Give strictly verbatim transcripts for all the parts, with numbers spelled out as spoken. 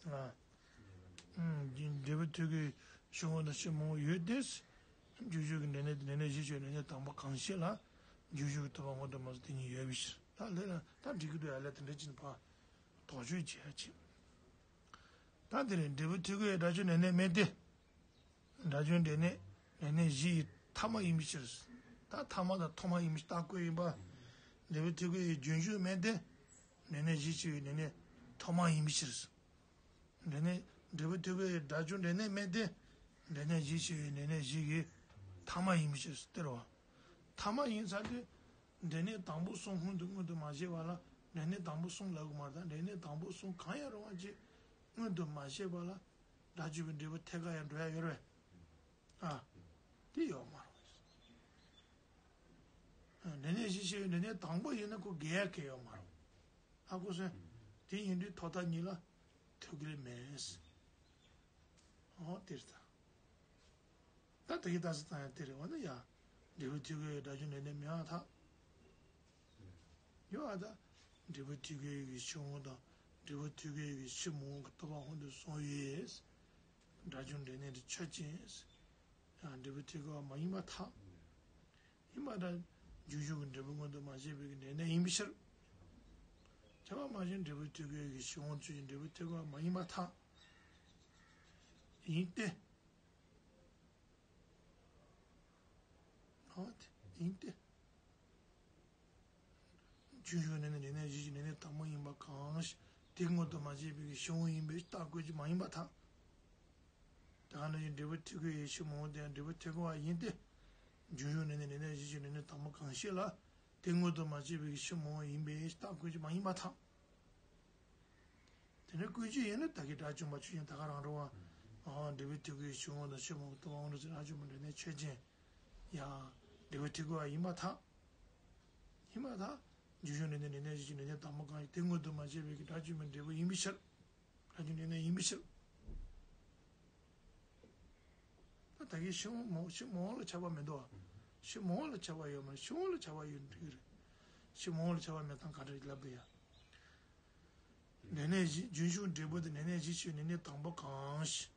ལ། འབྲས་བུ་ཐོད་རྒལ་ཕྱིར་འོང་དང་ཕྱིར་མི་འོང་ཡོད་དེ། རྗེས་འཇུག་གི་འབྲས་གནས་དེ་འབྲས་གནས་གཞི་ཆོས་འབྲས་གནས་དང་པོ་གང་ཞིག་ལ། རྗེས་འཇུག་གི་ཐོབ་པ་སྔོན་དུ་མ་སོང་དེ་གཉིས་ཡོད་པའི་ཕྱིར། ད་ལས་ལ་ད་འགྲིག་གི་འདུག་ཡ། ལས་དེ་འདྲ་ཅིག་ཕར་དོགས་གཅོད་བྱེད་ཡ་ཅིག་ད་དེ་རེད། འབྲས་བུ་ཐོད་རྒལ་བའི་སྒྲ་སྦྱོར་འབྲས་གནས་མེད་དེ། སྒྲ་སྦྱོར་འབྲས་གནས་འབྲས་གནས་གཞི་ཡི་ཐ་མ་ཡིན་པའི་ཕྱིར། ད་ཐ་མ་དང་ཐོག་མ་ཡིན་པའི་རྟགས་བཀོད་ཡིན་པ། འབྲས་བུ་ཐོད་རྒལ་བའི་རྗེས་འཇུག་མེད་དེ། འབྲས་གནས་གཞི་ཆོས་ཡི་འབྲས་གནས་ཐོག་མ་ཡིན་པའི་ཕྱིར། འབྲས་གནས་འབྲས་བུ་ཐོད་རྒལ་བའི་སྒྲ་སྦྱོར་འབྲས་གནས་མེད་དེ། འབྲས་གནས་གཞི་ཆོས་ཡི་འབྲས་གནས་གཞི་ཡི་ཐ་མ་ཡིན་པའི་ཕྱིར་ཟེར་བ། ཐ་མ་ཡིན་ཚར་དུས། འབྲས་གནས་དང་པོ་གསུམ་སྔོན་དུ་སྔོན་དུ་མ་བཤད་པ་ལ་འབྲས་གནས་དང་པོ་གསུམ་ལབ་དགོས་མ་རེད། ད་འབྲས་གནས་དང་པོ་གསུམ་གང་ཡང་རུང་བ་ཅིག་སྔོན་དུ་མ་བཤད་པ་ལ་སྒྲ་སྦྱོར་བའི་འབྲས་བུ་ཐད་ཀར་ཡང་འགྲོ་ཡ་ཡོད་རེད་པས། ཨ། དེ་ཡོད་མ་རེད། འབྲས་གནས་གཞི་ཆོས་ཡི་འབྲས་གནས་དང་པོ་ཡིན་ན་ཁོ་འགལ་ཡ་གང་ཡང་ཡོད་མ་རེད། ཨ་ཁུ་སོན། དེ་ཡིན་དུས་ཐོག་མཐའ་གཉིས་ལ་ཐོད་རྒལ་མེད། ཨོ་དེ་རེད་ད། ད་ད་གིན་ལྟ་ས་ཙང་ཡང་དེ་རེད་བ་ན་ཡ། འབྲས་བུ་ཐོད་རྒལ་བའི་སྒྲ་སྦྱོར་འབྲས་གནས་མེད་པར་ཐལ། ཡོད་ཨ་ད། འབྲས་བུ་ཐོད་རྒལ་གྱི་ཕྱིར་འོང་དང་འབྲས་བུ་ཐོད་རྒལ་གྱི་ཕྱིར་མི་འོང་གི་རྟོག་པ་སྔོན་དུ་སོང་བས། སྒྲ་སྦྱོར་འབྲས་གནས་དེ་ཆོས་ཅན། ཡང་འབྲས་བུ་ཐོད་རྒལ་བ་མ་ཡིན་པར་ཐལ། ཡིན་པར་ཐལ། རྗེས་འཇུག་གི་འབྲས་བུ་སྔོན་དུ་མ་བཤད་པའི་གི་འབྲས་གནས་ཡིན་པའི་ཕྱིར། ཁྱབ་པ་མ་བྱས་འབྲས་བུ་ཐོད་རྒལ་གྱི་ཕྱིར་འོང་ཆོས་ཅན་འབྲས་བུ་ཐོད་རྒལ་བ་མ་ཡིན་པར་ཐལ། ཡིན་ཏེ། ཨོ་དེ་ཡིན་ཏེ། རྗེས་འཇུག་འབྲས་གནས་འབྲས་གནས་གཞི་ཆོས་འབྲས་གནས་དང་པོ་ཡིན་པ་གང་ཞིག་དེ་སྔོན་དུ་མ་བཤད་པའི་གི་ཕྱིར་འོང་ཡིན་པའི་རྟགས་བཀོད་ཀྱི་མ་ཡིན་པར་ཐལ། དེ་ག་ནང་བཞིན་འབྲས་བུ་ཐོད་རྒལ་བའི་ཕྱིར་མི་འོང་དེ་ཡང་འབྲས་བུ་ཐོད་རྒལ་བ་ཡིན་ཏེ། རྗེས་འཇུག་འབྲས་གནས་འབྲས་གནས་གཞི་ཆོས་འབྲས་གནས་དང་པོ་གང་ཞིག་ལ། དེ་སྔོན་དུ་མ་བཤད་པའི་གི་ཕྱིར་མི་འོང་ཡིན་པའི་རྟགས་བཀོད་ཀྱི་མ་ཡིན་པར་ཐལ། དེ་ནས་བཀོད་ཀྱི་ཡིན་ན་ད་གིན་སྒྲ་བྱུང་བ་ཆོས་ཅན་ད་ག་རང་རེད་བ། ཨ། འབྲས་བུ་ཐོད་རྒལ་བའི་ཕྱིར་འོང་དང་ཕྱིར་མི་འོང་གི་རྟོག་པ་དབང་དུ་སོང་བའི་སྒྲ་སྦྱོར་བའི་འབྲས་གནས་ཆོས་ཅན། ཡང་འབྲས་བུ་ཐོད་རྒལ་བ་ཡིན་པར་ཐལ། ཡིན་པར་ཐལ། རྗེས་འཇུག་འབྲས་གནས་འབྲས་གནས་གཞི་ཆོས་འབྲས་གནས་དང་པོ་གང་ཞིག་དེ་སྔོན་དུ་མ་བཤད་པའི་གི་སྒྲ་སྦྱོར་བའི་འབྲས་བུ་ཡིན་པའི་ཕྱིར། སྒྲ་སྦྱོར་འབྲས་གནས་ཡིན་པའི་ཕྱིར། ད་ད་གིན་ཕྱིར་མི་འོང་ཕྱིར་མི་འོང་ལ་ཁྱབ་པ་མི་འདུག་བ། ཕྱིར་མི་འོང་ལ་ཁྱབ་པ་ཡོད་མ་རེད། ཕྱིར་འོང་ལ་ཁྱབ་པ་ཡོད་འགྲིག་གི་རེད། ཕྱིར་མི་འོང་ལ་ཁྱབ་པ་མེད་སྟངས་ག་འདྲ་ལབ་དུས་ཡ། འབྲས་གནས་གཞི་རྗེས་འཇུག་འབྲས་བུ་དེ་འབྲས་གནས་གཞི་ཆོས་འབྲས་གནས་དང་པོ་གང་ཞིག་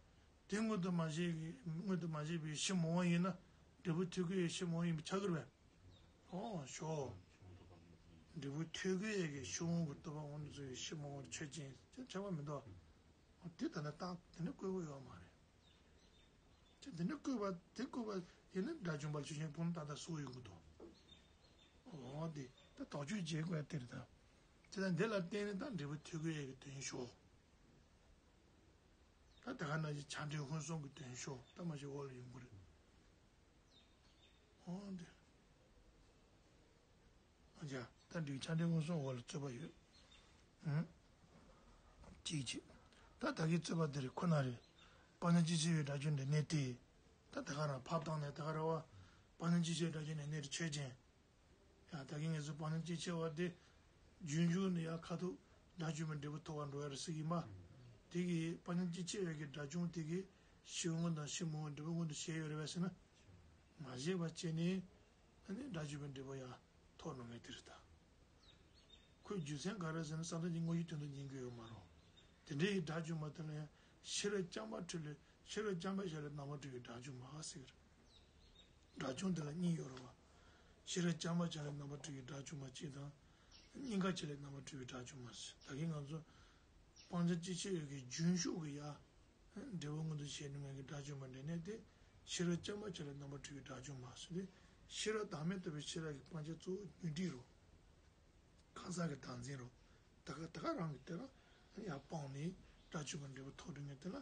དེ་སྔོན་དུ་མ་བཤད་ཀྱི་སྔོན་དུ་མ་བཤད་པའི་ཕྱིར་མི་འོང་ཡིན་ན་འབྲས་བུ་ཐོད་རྒལ་བའི་ཕྱིར་མི་འོང་ཡིན་པས་ཁྱབ་ཀྱི་རེད་པས། ཨོ་ཞོ། འབྲས་བུ་ཐོད་རྒལ་གྱི་ཕྱིར་འོང་གི་རྟོག་པ་དབང་དུ་སོང་བའི་ཕྱིར་མི་འོང་ཆོས་ཅན་ཅེས་ཁྱབ་པ་མི་འདུག་དེ་ད་ནི་རྟགས་དེ་ནི་བཀོད་དགོས་ཡོད་མ་རེད། ཅེས་དེ་ནི་བཀོད་པ་དེ་བཀོད་པ་ཡིན་ན་དགྲ་བཅོམ་པ་ལ་ཆོས་ཅན་སྤོང་ན་ཏག་ཏག་སོ་ཡོང་གི་འདུག་འོ་དེ་ད་དོགས་གཅོད་བྱེད་དགོས་དེ་རེད་ད། ཅེས་ད་འདི་ལ་བརྟེན་ནས་ད་འབྲས་བུ་ཐོད་རྒལ་གྱི་དོན་ཞོག་ད་དེ་ག་ནང་བཞིན་ཆ་འདྲེན་ཧུན་སུམ་གྱི་དོན་ཤོག་ད་མ་ཤེས་འོག་ལ་ཡོང་གི་རེད། འོང་འདིར། ཨ་ཅག་ད་འགྲིག་ཆ་འདྲེན་ཧུན་སུམ་འོག་ལ་རྩོད་པ་ཡོད། ཧུམ། གཅིག་གཅིག་ད་ད་གིན་རྩོད་པ་འདི་རེད་ཁོ་ན་རེད། སྤང་བྱ་སྤྱི་ཆད་པའི་སྒྲ་སྦྱོར་འབྲས་གནས་ཏེ། ད་ད་ག་རང་ཕབ་སྟངས་ནས་ད་ག་ར་བ། སྤང་བྱ་སྤྱི་ཆད་པའི་སྒྲ་སྦྱོར་འབྲས་གནས་ཏེ་ཆོས་ཅན། ཡང་ད་གིན་ངེས་སུ་སྤང་བྱ་སྤྱི་ཆད་པ་དེ། རྗེས་འཇུག་ནི་ཡང་ཁ་ཐུག་སྒྲ་སྦྱོར་བའི་འབྲས་བུ་ཐོབ་པར་འགྲོ་ཡ་རེད་ཟེར་གྱི་ཡིན་པ། དེ་གིས་སྤང་བྱ་སྤྱི་ཆད་པའི་གི་སྒྲ་སྦྱོར་དེ་གིས་ཕྱིར་འོང་དང་ཕྱིར་མི་འོང་འབྲས་བུ་མངོན་དུ་བྱས་ཡོད་རེད་པས་ཟེར་ན། མ་བྱས་པ་བྱས་ནས། ཨ་ནི་སྒྲ་སྦྱོར་བའི་འབྲས་བུ་ཡང་ཐོབ་ནོ་མེད་དེ་རེད་ད། ཁོའི་རྒྱུ་མཚན་ག་རེ་ཟེར་ན་བསམ་གཏན་གྱི་དངོས་གཞིའི་དོན་དུ་ཉན་གྱི་ཡོད་མ་རེད། དེ་འདྲའི་སྒྲ་སྦྱོར་མ་དེ་ལ་ཡང་ཤེས་རབ་རྐྱང་པ་འཁྲུལ་ལས་ཤེས་རབ་རྐྱང་པའི་ཞལ་ལས་རྣམ་པར་གྲོལ་བའི་སྒྲ་སྦྱོར་མ་ཟེར་གྱི་རེད། སྒྲ་སྦྱོར་དེ་ལ་གཉིས་ཡོད་རེད་བ། ཤེས་རབ་རྐྱང་པའི་ཞལ་ལས་རྣམ་པར་གྲོལ་བའི་སྒྲ་སྦྱོར་མ་གཅིག་དང་། སྙིང་ག་ཆ་ལས་རྣམ་པར་གྲོལ་བའི་སྒྲ་སྦྱོར་མ་ཟེར། ད་གིན་ང་ཚོ་སྤང་བྱ་སྤྱི་ཆད་ཡོད་ཀྱི་རྒྱུན་ཞུགས་ཀྱི་ཡ། འབྲས་བུ་མངོན་དུ་བྱས་ནུས་མེད་ཀྱི་སྒྲ་སྦྱོར་མ་འབྲས་གནས་ཏེ། ཤེས་རབ་རྐྱང་པའི་ཞལ་ལས་རྣམ་པར་གྲོལ་བའི་སྒྲ་སྦྱོར་མ་ཟེར་ཏེ། ཤེས་རབ་བདག་མེད་རྟོགས་པའི་ཤེས་རབ་ཀྱི་སྤང་བྱ་གཙོ་བོ་ཉོན་སྒྲིབ་རོ། གང་ཟག་གི་བདག་འཛིན་རོ། ད་ག་ད་ག་རང་གི་དེ་ལ་ཡར་སྤངས་ནས་སྒྲ་སྦྱོར་མ་འབྲས་བུ་ཐོབ་འགྲོ་མཁན་དེ་ལ་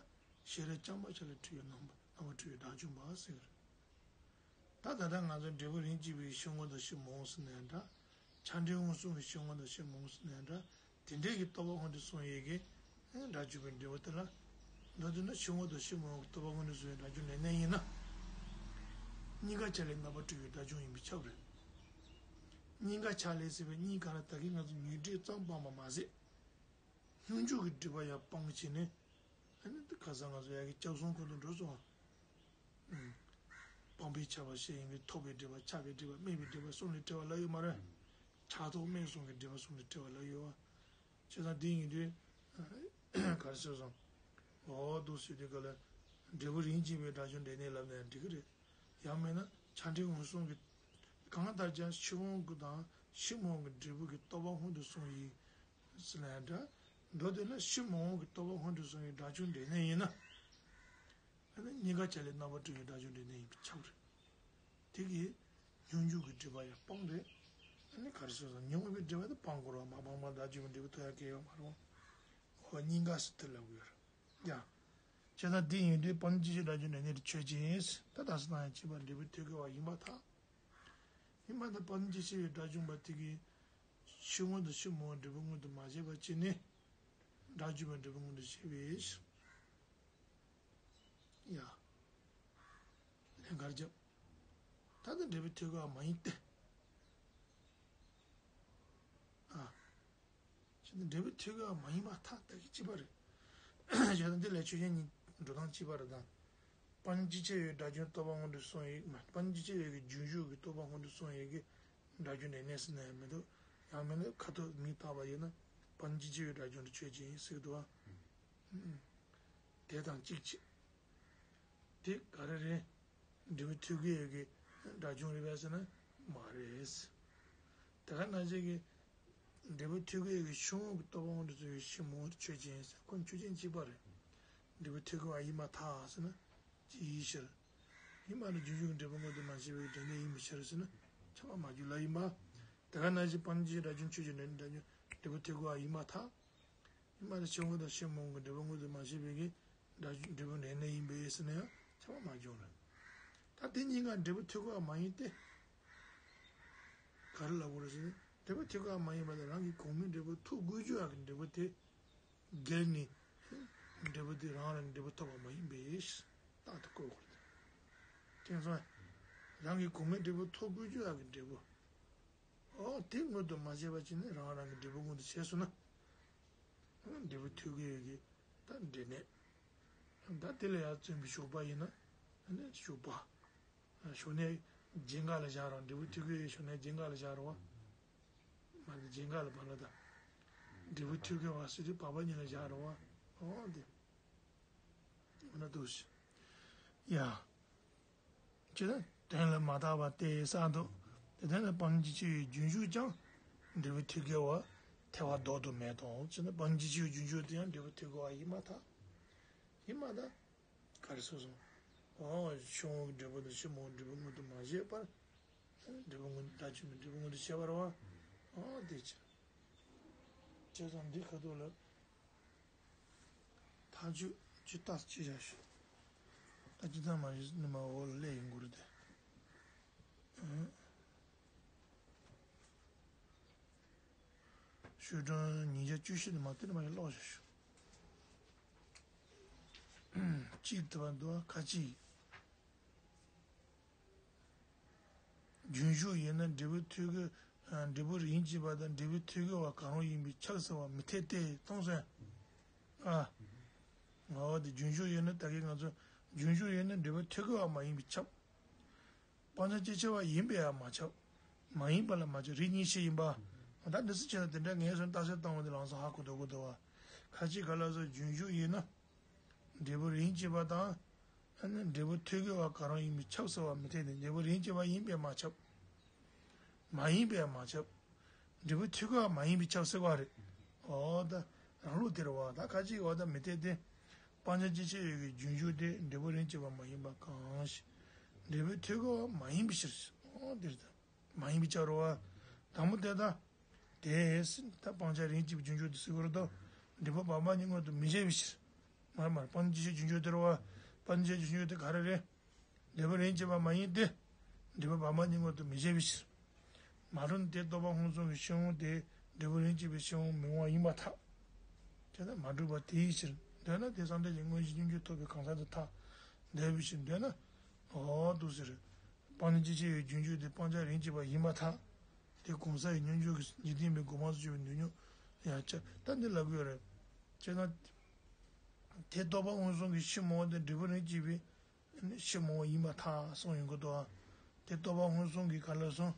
ཤེས་རབ་རྐྱང་པའི་ཞལ་ལས་གྲོལ་བའི་རྣམ་པ་རྣམ་པར་གྲོལ་བའི་སྒྲ་སྦྱོར་མ་ཟེར་གྱི་རེད། ད་ད་ལྟ་ང་ཚོ་འབྲས་བུ་རིམ་གྱིས་པའི་ཕྱིར་འོང་དང་ཕྱིར་མི་འོང་ཟེར་ནའང་འདྲ། ཆ་འདྲེན་ཧུན་སུམ་གྱི་ཕྱིར་འོང་དང་ཕྱིར་མི་འོང་ཟེར་ནའང་འདྲ། དེ་འདྲའི་གི་རྟོག་པ་སྔོན་དུ་སོང་ཡས་ཀྱི། སྒྲ་སྦྱོར་བའི་འབྲས་བུ་དེ་ལ། མདོར་བསྡུས་ན་ཕྱིར་འོང་དང་ཕྱིར་མི་འོང་གི་རྟོག་པ་སྔོན་དུ་སོང་ཡས་སྒྲ་སྦྱོར་འབྲས་གནས་ཡིན་ན། སྙིང་ག་ཆ་ལས་རྣམ་པར་གྲོལ་བའི་སྒྲ་སྦྱོར་ཡིན་པས་ཁྱབ་རེད། སྙིང་ག་ཆ་ལས་ཟེར་བའི་སྙིང་ག་ལ་ད་གིན་ང་ཚོ་ཉོན་སྒྲིབ་ཙམ་སྤངས་པ་མ་ཟད། སྙོམས་འཇུག་གི་སྒྲིབ་པ་ཡང་སྤངས་བྱས་ནས། ཨ་ནི་འདི་ཁ་སང་ང་ཚོ་ཡ་གི་སྐྱབས་གསུམ་ཁོ་ན་འགྲོ་སོང་ཨ། སྤངས་པས་ཁྱབ་པ་བཤད་ཡིན་པས་ཐོབ་པའི་སྒྲིབ་པ་ཁྱབ་པའི་སྒྲིབ་པ་སྨྲས་པའི་སྒྲིབ་པ་གསུམ་ལས་བྲལ་བ་ལབ་ཡོད་མ་རེད། ཆགས་ཐོགས་སྨྲས་གསུམ་གྱི་སྒྲིབ་པ་གསུམ་ལས་བྲལ་བ་ལབ་ཡོད་བ། བྱས་ཙང་འདི་ཡིན་དུས། ག་རེ་ཟེར་སོང་། འོ་འདུག་ཟེར་དུས་ག་ལ། འབྲས་བུ་རིམ་གྱིས་པའི་དགྲ་བཅོམ་འབྲས་གནས་ལབ་ན་ཡང་འགྲིག་གི་རེད། ཡང་མིན་ན་ཆ་འཕྲིན་འོད་སྲུང་གི། གང་ལྟར་ཀྱང་ཕྱི་དབང་གི་དང་ཕྱི་མ་དབང་གི་འབྲས་བུ་གི་རྟོག་པ་སྔོན་དུ་སོང་ཡིན་ཟེར་ན་ཡང་འདྲ། མདོར་བསྡུས་ན་ཕྱི་མ་དབང་གི་རྟོག་པ་སྔོན་དུ་སོང་ཡིན་དགྲ་བཅོམ་འབྲས་གནས་ཡིན་ན། ཨ་ནི་གཉིས་ཀ་ཆ་ལས་རྣམ་པར་གྲོལ་བའི་དགྲ་བཅོམ་འབྲས་གནས་ཡིན་པས་ཁྱབ་རེད། དེ་གིས་སྙོམས་འཇུག་གི་སྒྲིབ་པ་ཡང་སྤངས་རེད། ཨ་ནི་ག་རེ་ཟེར་སོང་སྙོམས་པའི་སྒྲིབ་པ་དེ་སྤང་དགོས་རེད་བ། མ་སྤངས་པར་དགྲ་བཅོམ་པའི་འབྲས་བུ་ཐོབ་ཡ་གལ་ཡོད་མ་རེད་བ། འོ་གཉིས་ཀ་སུ་དེ་ལབ་དགོས་རེད། ཡ། བྱས་ཙང་དེ་ཡིན་དུས་སྤང་ཅི་ཆོད་དགྲ་བཅོམ་འབྲས་གནས་དེ་ཆོས་ཅན། ད་དག་ས་དང་ཡང་གཅིག་པ་འབྲས་བུ་ཐོད་རྒལ་བ་ཡིན་པར་ཐལ། ཡིན་པར་ཐལ། སྤང་ཅི་ཆོད་དགྲ་བཅོམ་པ་དེ་གིས་ཕྱི་དབང་དང་ཕྱི་མ་དབང་འབྲས་བུ་མངོན་དུ་མ་བྱས་པ་ཅི་ནས་དགྲ་བཅོམ་པའི་འབྲས་བུ་མངོན་དུ་བྱས་པས། ཡ། ལན་གར་རྒྱབ། ད་ལྟ་འབྲས་བུ་ཐོད་རྒལ་བ་མ་ཡིན་ཏེ། ཨ། ཞེས་ནི་འབྲས་བུ་ཐོད་རྒལ་བ་མ་ཡིན་པར་ཐལ། ད་གི་གཅིག་པ་རེད། ཞེས་ནི་འདི་ལས་ཆོས་ཅན་གཉིས་འགྲོ་སྟངས་གཅིག་པ་རེད་དང་། སྤང་ཅི་ཆོད་ཡོད་དགྲ་བཅོམ་རྟོག་པ་སྔོན་དུ་སོང་ཡོད་མ། སྤང་ཅི་ཆོད་ཡོད་ཀྱི་རྒྱུན་ཞུགས་ཀྱི་རྟོག་པ་སྔོན་དུ་སོང་ཡོད་ཀྱི་དགྲ་བཅོམ་འབྲས་གནས་ཟེར་ན་ཡང་མི་འདུག་ཡང་མིན་ན་ཁ་ཐུག་མིང་བཏགས་པ་ཡིན་ན་སྤང་ཅི་ཆོད་ཡོད་དགྲ་བཅོམ་དུ་ཆོས་ཅན་ཡིན་ཟེར་གྱི་འདུག་བ། དེ་དང་གཅིག་བྱེད། དེ་ག་རེ་རེད། འབྲས་བུ་ཐོད་རྒལ་ཡོད་ཀྱི་དགྲ་བཅོམ་རེད་པས་ཟེར་ན་མ་རེད། དེ་ག་ནང་བཞིན་གྱི་འབྲས་བུ་ཐོད་རྒལ་ཡོད་ཀྱི་ཕྱི་དབང་གི་རྟོག་པ་སྔོན་དུ་སོང་ཡོད་ཕྱི་མ་དབང་ཆོས་ཅན་ཟེར་ཁོ་ཆོས་ཅན་གཅིག་པ་རེད། འབྲས་བུ་ཐོད་རྒལ་བ་ཡིན་པར་ཐལ་ཟེར་ན་ཅི་ཡིན་ཕྱིར། ཡིན་པ་ནི་རྒྱུན་ཞུགས་ཀྱི་འབྲས་བུ་མངོན་དུ་མ་བྱས་པའི་འབྲས་གནས་ཡིན་པའི་ཕྱིར་ཟེར་ན་ཁྱབ་པ་མ་གྱུར་ལ་ཡིན་པ། དེ་ག་ནང་བཞིན་སྤང་ཅི་དགྲ་བཅོམ་ཆོས་ཅན་འབྲས་གནས་དགྲ་བཅོམ་འབྲས་བུ་ཐོད་རྒལ་བ་ཡིན་པར་ཐལ། ཡིན་པ་ནི་ཕྱི་དབང་དང་ཕྱི་མ་དབང་གི་འབྲས་བུ་མངོན་དུ་མ་བྱས་པའི་གི་འབྲས་བུ་འབྲས་གནས་ཡིན་པས་ཟེར་ན་ཡང་ཁྱབ་པ་མ་བྱུང་རེད། ད་དེ་གཉིས་ཀ་འབྲས་བུ་ཐོད་རྒལ་བ་མ་ཡིན་ཏེ། ག་རེ་ལབ་དགོས་རེད་ཟེར་ན་འབྲས་བུ་ཐོད་རྒལ་བ་མ་ཡིན་པ་དང་རང་གི་གོང་མའི་འབྲས་བུ་ཐོབ་དགོས་རྒྱུ་ཡག་གི་འབྲས་བུ་དེ་འགལ་ནས་འབྲས་བུ་དེ་རང་རང་གི་འབྲས་བུ་ཐོབ་པ་མ་ཡིན་པས་རྟགས་དེ་བཀོད་དགོས་རེད། དེ་ཚོ་རང་གི་གོང་མའི་འབྲས་བུ་ཐོབ་དགོས་རྒྱུ་ཡག་གི་འབྲས་བུ། ཨོ་དེ་མངོན་དུ་མ་བྱས་པ་ཅིག་ནི་རང་རང་གི་འབྲས་བུ་མངོན་དུ་བྱས་སོང་ན། འབྲས་བུ་ཐོད་རྒལ་གྱི་ད་འབྲས་གནས། ད་དེ་ལ་ཡང་བརྩོན་པའི་ཞུགས་པ་ཡིན་ན་ནི་ཞུགས་པ། ཞུགས་གནས་རྒྱན་ག་ལ་བཞག་རོགས། འབྲས་བུ་ཐོད་རྒལ་གྱི་ཞུགས་གནས་རྒྱན་ག་ལ་བཞག་རོགས། མ་ནི་རྒྱན་ག་ལ་བ་ལ་ད། འབྲས་བུ་ཐོད་རྒལ་བ་ཟེར་དུས་བ་བ་གཉིས་ལ་བཞག་རོགས། ཨོ་དེ། འོ་ན་འདུག་ཤི། ཡ། ཅི་ལ་དོན་ལ་མ་བརྟགས་པ་སྟེ་ས་འདུག་དེ་དོན་ལ་སྤང་ཅི་ཆོད་ཡོད་རྒྱུན་ཞུགས་ཀྱང་འབྲས་བུ་ཐོད་རྒལ་བ་ཐལ་བ་ལྡོག་ཏུ་མེད་དོ། ཅི་ལ་སྤང་ཅི་ཆོད་ཡོད་རྒྱུན་ཞུགས་དེ་ཡང་འབྲས་བུ་ཐོད་རྒལ་བ་ཡིན་མ་ཐག་ཡིན་མ་ཐག་ག་རེ་སོ་སོ། ཨོ་ཕྱི་དབང་གི་འབྲས་བུ་དང་ཕྱི་མ་དབང་འབྲས་བུ་མངོན་དུ་མ་བྱས་པར། འབྲས་བུ་མངོན་དགྲ་བཅོམ་པའི་འབྲས་བུ་མངོན་དུ་བྱས་པ་རེད་བ། ཨོ་དེ་ཕྱིར། བྱས་ཙང་འདི་ཁ་ཐུག་ལ། ཐག་གཅོད་ཅི་ལྟར་ཅི་བྱ་ཞུ། ད་ཅི་ཙམ་མ་རེད་ནི་མ་འོག་ལ་སླེབས་ཡིན་དགོས་རེད་དེ། ཤོག་གྲངས་ཉིས་བརྒྱ་བཅུ་བཞི་ནི་མ་དེ་ནི་མ་ཡིན་ཀློག་བྱ་ཞུ། གཅིག་དེ་བ་འདུག་ཁ་ཅིག་རྒྱུན་ཞུགས་ཡིན་ན་འབྲས་བུ་ཐོད་རྒལ། འབྲས་བུ་རིམ་གྱིས་པ་དང་འབྲས་བུ་ཐོད་རྒལ་བ་གང་རུང་ཡིན་པས་ཁྱབ་ཟེར་བ་མི་འཐད་དེ་གཏོང་ཟེར། ཨ། ངག་དབང་དེ་རྒྱུན་ཞུགས་ཡིན་ན་ད་གིན་ང་ཚོ་རྒྱུན་ཞུགས་ཡིན་ན་འབྲས་བུ་ཐོད་རྒལ་བ་མ་ཡིན་པས་ཁྱབ། སྤང་བྱ་སྐྱེ་མཆེད་པ་ཡིན་པས་ཡང་མ་ཁྱབ། མ་ཡིན་པ་ལ་མ་ཁྱབ་རིགས་གཉིས་ཤིག་ཡིན་པ། ད་འདི་སུ་བྱས་ན་དེ་འདྲ་ངས་སོ་བརྟག་དཔྱད་བཏང་བ་དེ་ལང་ཚོ་ཧ་གོ་དོ་གོ་དོ་བ། ཁ་ཅིག་ག་ལ་སོ་རྒྱུན་ཞུགས་ཡིན་ན། འབྲས་བུ་རིམ་གྱིས་པ་དང་། ཨ་ནི་འབྲས་བུ་ཐོད་རྒལ་བ་གང་རུང་ཡིན་པས་ཁྱབ་ཟེར་བ་མི་འཐད་དེ། འབྲས་བུ་རིམ་གྱིས་པ་ཡིན་པས་མ་ཁྱབ། མ་ཡིན་པས་མ་ཁྱབ། འབྲས་བུ་ཐོད་རྒལ་བ་མ་ཡིན་པས་ཁྱབ་ཟེར་བ་རེད། འོ་ད་རང་ལུགས་དེ་རེད་བ། ད་ཁ་ཅིག་འོ་ད་མི་འཐད་དེ། སྤང་བྱ་སྐྱེ་མཆེད་ཡོད་ཀྱི་རྒྱུན་ཞུགས་དེ་འབྲས་བུ་རིམ་གྱིས་པ་མ་ཡིན་པ་གང་ཞིག་འབྲས་བུ་ཐོད་རྒལ་བ་མ་ཡིན་པའི་ཕྱིར། འོ་དེ་རེད་ད། མ་ཡིན་པའི་ཕྱིར་རོ། དང་པོ་དེ་དང་། དེས་ད་སྤང་བྱ་རིམ་གྱིས་པའི་རྒྱུན་ཞུགས་དེ་ཟེར་དགོས་རེད་དོ། འབྲས་བུ་བ་མ་གཉིས་མངོན་དུ་མི་བྱས་པའི་ཕྱིར། མར་མར་སྤང་བྱ་སྐྱེ་མཆེད་རྒྱུན་ཞུགས་དེ་རེད་བ། སྤང་བྱ་སྐྱེ་མཆེད་རྒྱུན་ཞུགས་དེ་ག་རེ་རེད། འབྲས་བུ་རིམ་གྱིས་པ་མ་ཡིན་ཏེ། འབྲས་བུ་བ་མ་གཉིས་མངོན་དུ་མི་བྱས་པའི་ཕྱིར། མ་གྲུབ་ན་དེ་རྟོག་པ་སྔོན་སོང་གི་ཕྱི་དབང་དེ་འབྲས་བུ་རིམ་གྱིས་པའི་ཕྱི་དབང་མི་འོང་བ་ཡིན་པར་ཐལ། དེ་ལྟར་མ་གྲུབ་པ་དེའི་ཕྱིར། འདོད་ན་དེ་བསམ་གཏན་གྱི་དངོས་གཞི་སྙོམས་འཇུག་ཐོབ་པའི་གང་ཟག་དེ་ཐལ། འདོད་པའི་ཕྱིར་འདོད་ན། འོ་འདུག་ཟེར། སྤང་བྱ་སྐྱེ་མཆེད་ཡོད་རྒྱུན་ཞུགས་དེ་སྤང་བྱ་རིམ་གྱིས་པ་ཡིན་པར་ཐལ། དེ་གང་ཟག་གི་སྙོམས་འཇུག་གི་འཇིག་རྟེན་པའི་སྒོ་མང་དུ་སྤྱོད་པའི་ཉོན་མོངས་ཡང་བཅས་ད་འདི་ལབ་ཀྱི་ཡོད་རེད། བྱས་ན། དེ་རྟོག་པ་སྔོན་སོང་གི་ཕྱི་མ་དབང་དེ་འབྲས་བུ་རིམ་གྱིས་པའི་ཕྱི་མ་དབང་ཡིན་པར་ཐལ་གསུངས་ཡོང་གི་འདུག་དེ་རྟོག་པ་སྔོན་སོང་གི་ག་ལ་སོང་།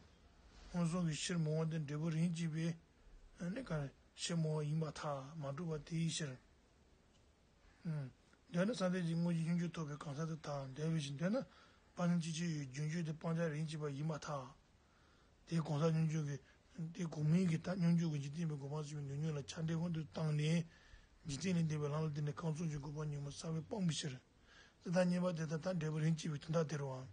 སྔོན་སོང་གི་ཕྱིར་མ་དབང་དེ་འབྲས་བུ་རིམ་གྱིས་པའི་ནི་ག་ཕྱི་མ་དབང་ཡིན་པར་ཐལ་མ་གྲུབ་པ་དེའི་ཕྱིར། ཨུམ། འདོད་ན་བསམ་གཏན་གྱི་དངོས་གཞི་སྙོམས་འཇུག་ཐོབ་པའི་གང་ཟག་དེ་དང་འདོད་པའི་ཕྱིར་འདོད་ན་སྤང་བྱ་སྤྱི་ཆོས་ཡོད་རྒྱུན་གཅོད་དེ་སྤང་བྱ་རིན་ཆེས་པ་ཡིན་པར་ཐལ། དེའི་གང་ཟག་སྙོམས་འཇུག་གི་དེ་གོང་མའི་གི་ད་སྙོམས་འཇུག་གི་འཇིག་རྟེན་པའི་གོ་འཕང་ཞེས་པའི་ཉོན་མོངས་ལ་ཆགས་བྲལ་ཀུན་ཏུ་བཏང་ནས་འཇིག་རྟེན་ལས་འདས་པའི་ལམ་ལ་བརྟེན་ནས་གང་ཚུགས་ཀྱི་གོ་འཕང་ཉོན་མོངས་གསང་བས་སྤངས་པའི་ཕྱིར། དེ་དག་གཉིས་པ་དེ་དག་ད་འབྲས་བུ་རིན་ཆེས་པའི་དོན་དག་དེ་རུའང་།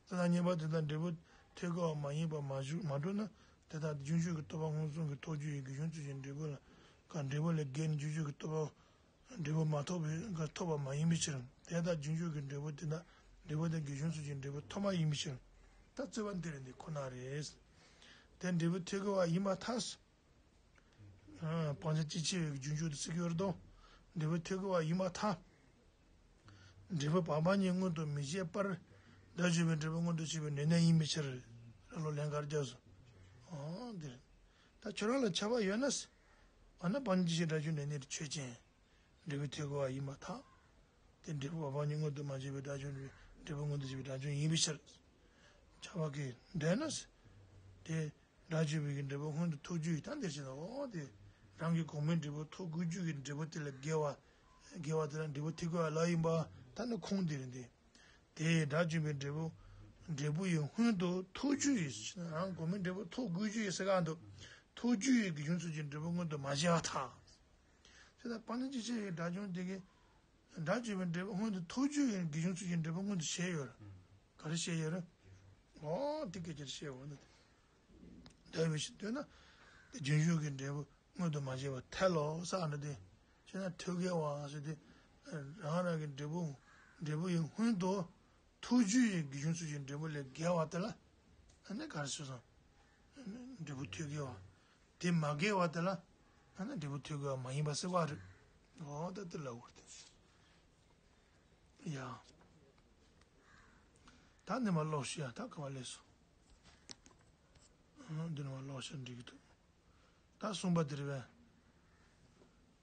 དེ་དག་གཉིས་པ་དེ་དག་འབྲས་བུ་ཐོད་རྒལ་བ་མ་ཡིན་པར་མ་ཞུགས་མ་གྲུབ་ན་དེ་དག་རྒྱུན་གཅོད་ཀྱི་རྟོག་པ་མངོན་སུམ་གྱིས་རྟོགས་རྒྱུ་ཡི་དགེ་སྦྱོར་ཚུལ་གྱི་འབྲས་བུ་ལ་ག་འབྲས་བུ་ལས་འགལ་ནས་རྒྱུན་གཅོད་ཀྱི་རྟོག་པ་འབྲས་བུ་མ་ཐོབ་པའི་ཐོབ་པ་མ་ཡིན་པའི་ཕྱིར། དེ་ལྟར་རྒྱུན་གཅོད་ཀྱི་འབྲས་བུ་དེ་དག་འབྲས་བུ་དེ་དགེ་སྦྱོར་ཚུལ་གྱི་འབྲས་བུ་ཐོབ་པ་ཡིན་པའི་ཕྱིར། ད་རྩོད་པ་འདི་རེད། འདི་ཁོ་ན་རེད། དེ་འབྲས་བུ་ཐོད་རྒལ་བ་ཡིན་པར་ཐལ། སྤང་བྱ་སྤྱི་ཆོས་ཀྱི་རྒྱུན་གཅོད་དུ་ཚིག་ཡོད་རེད་དོ། འབྲས་བུ་ཐོད་རྒལ་བ་ཡིན་པར་ཐལ། འབྲས་བུ་བག་མ་རྙེད་མངོན་དུ་མི་བྱེད་པར། བདག་གཅེས་པའི་འབྲས་བུ་མངོན་དུ་བྱེད་པའི་ནུས་ལྡན་ཡིན་པའི་ཕྱིར། ར་ལོ་ལན་གར་རྒྱབ་སོ། འོ་འདིར། ད་ཁྱོད་རང་ལ་ཁྱབ་པ་ཡོད་ན། འོ་ན་སྤང་བྱ་སྤྱི་ཆོས་སྒྲ་སྦྱོར་ནས་ནི་ཆོས་ཅན། འབྲས་བུ་ཐོད་རྒལ་བ་ཡིན་པར་ཐལ། དེ་འབྲས་བུ་བག་མ་རྙེད་མངོན་དུ་མ་བྱས་པའི་སྒྲ་སྦྱོར་འབྲས་བུ་མངོན་དུ་བྱེད་པའི་སྒྲ་སྦྱོར་ཡིན་པའི་ཕྱིར། ཁྱབ་པ་གི་འདོད་ན། དེ། སྒྲ་སྦྱོར་བའི་གི་འབྲས་བུ་སྔོན་དུ་ཐོབ་རྒྱུ་ཡི་ད་འདིར་བྱེད་དོ་འོ་དེ། རང་གི་གོང་མའི་འབྲས་བུ་ཐོབ་དགོས་རྒྱུ་གི་འབྲས་བུ་དེ་ལས་འགལ་བ། འགལ་བ་དེ་ལ་འབྲས་བུ་ཐོད་རྒལ་བ་ལ་ཡིན་པ་ད་ནི་ཁུངས་འདིར་འདི། དེ་སྒྲ་སྦྱོར་བའི་འབྲས་བུ། འབྲས་བུ་ཡི་སྔོན་དུ་ཐོབ་རྒྱུ་ཡི། རང་གོང་མའི་འབྲས་བུ་ཐོབ་དགོས་རྒྱུ་ཡི་ཟེར་ག་འདུག་ཐོབ་རྒྱུ་ཡི་དགེ་སྦྱོར་ཚུལ་གྱི་འབྲས་བུ་སྔོན་དུ་མ་བྱས་པར་ཐལ། དེ་ལྟར་སྤང་བྱ་སྤྱི་ཆོས་ཀྱི་སྒྲ་སྦྱོར་དེ་གི། སྒྲ་སྦྱོར་བའི་འབྲས་བུ་སྔོན་དུ་ཐོབ་རྒྱུ་ཡི་དགེ་སྦྱོར་ཚུལ་གྱི་འབྲས་བུ་སྔོན་དུ་བྱས་ཡོད་རེད། ག་རེ་བྱས་ཡོད་རེད། འོ་དེ་སྐད་ཆར་བཤད་འོ་ན་དེ། འདོད་པའི་ཕྱིར་འདོད་ན། དེ་རྒྱུན་གཅོད་ཀྱི་འབྲས་བུ་སྔོན་དུ་མ་བྱས་པར་ཐལ་ལོ་ཟེར་འདྲ་དེ། བྱས་ན་ཐོད་རྒལ་བ་ཟེར་དེ། རང་རང་གི་འབྲས་བུ། འབྲས་བུ་ཡི་སྔོན་དུ། ཐོབ་རྒྱུ་ཡི་དགེ་སྦྱོར་ཚུལ་གྱི་འབྲས་བུ་ལས་འགལ་བ་དེ་ལ། ཨ་ནི་ག་རེ་ཟེར་སོང་། འབྲས་བུ་ཐོད་རྒལ་བ། དེ་མ་འགལ་བ་དེ་ལ། ཨ་ནི་འབྲས་བུ་ཐོད་རྒལ་བ་མ་ཡིན་པ་ཟེར་བ་རེད། འོ་ད་དེ་ལ་འོར་ཏེ། ཡ། ད་འདི་མ་ཀློག་ཤི་ཡ་ད་ག་བ་ལས་སོང་། འདི་ནི་མ་ཀློག་ཤི་འགྲིག་གི་འདུག་ད་གསུམ་པ་དེ་རེད་པས།